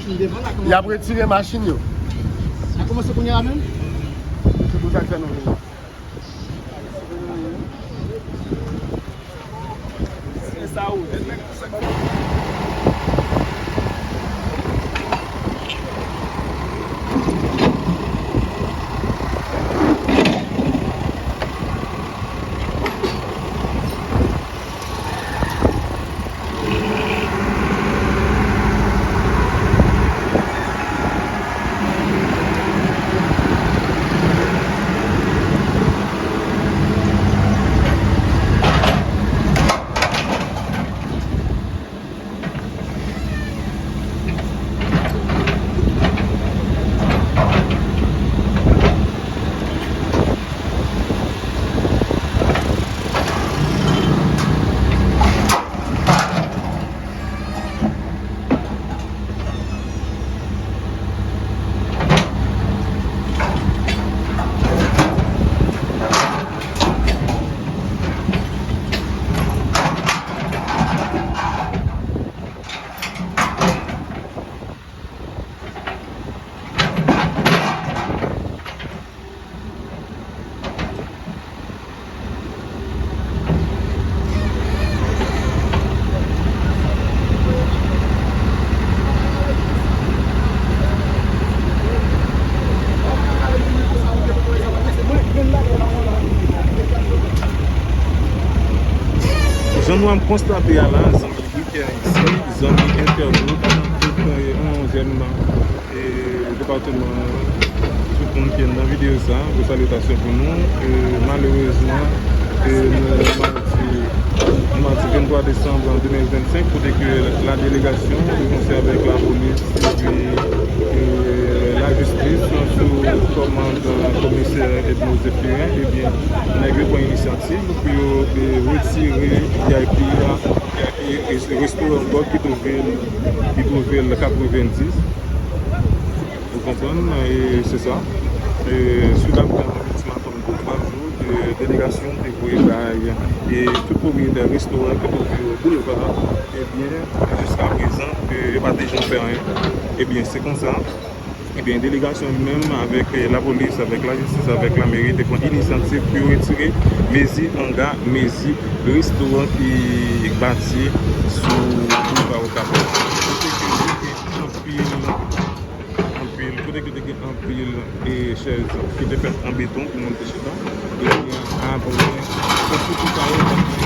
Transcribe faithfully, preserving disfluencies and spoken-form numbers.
Y ap retire machin yo. N a kòmanse kounye a menm? Se pou sa k fè nou vini. Jan nou ap konstate a la, zanmi Briken isi, zanmi entènot, tout, eh, onzyèm e, depatman, tout moun ki nan videyo sa, gwo salitasyon pou nou. E, malerezman, e, nou madi, nou madi venntwa desanm de mil vennsenk, kote ke la delegasyon, de konsè avèk lapolis epi, e, lajistis, sou kòmandan komisè Edmo Zéphirin, ebyen, nèg yo pran inisyativ pou yo, e, retire V I P a, V I P restoran Gòg ki twouve l, ki twouve l katrevenndis. Ou konprann? E se sa. E, sou dapre analiz, m atann pou twa jou, e, delegasyon te voye bay, e, tout pwopriyetè restoran ki twouve yo boulva, ebyen, jiska prezan, e, yo pa te janm fè anyen. Ebyen, se konsa. Ebyen, delegasyon li menm avèk, eh, lapolis, avèk lajistis, avèk lameri te pran inisyativ pou yo retire mezi anga, mezi restoran ki bati sou boulva Okap. Kote ke te gen anpil, anpil, kote ke te gen anpil, eh, chèz ki te fèt an beton pou moun te chita. Ebyen, apre, konstrikte sa yo,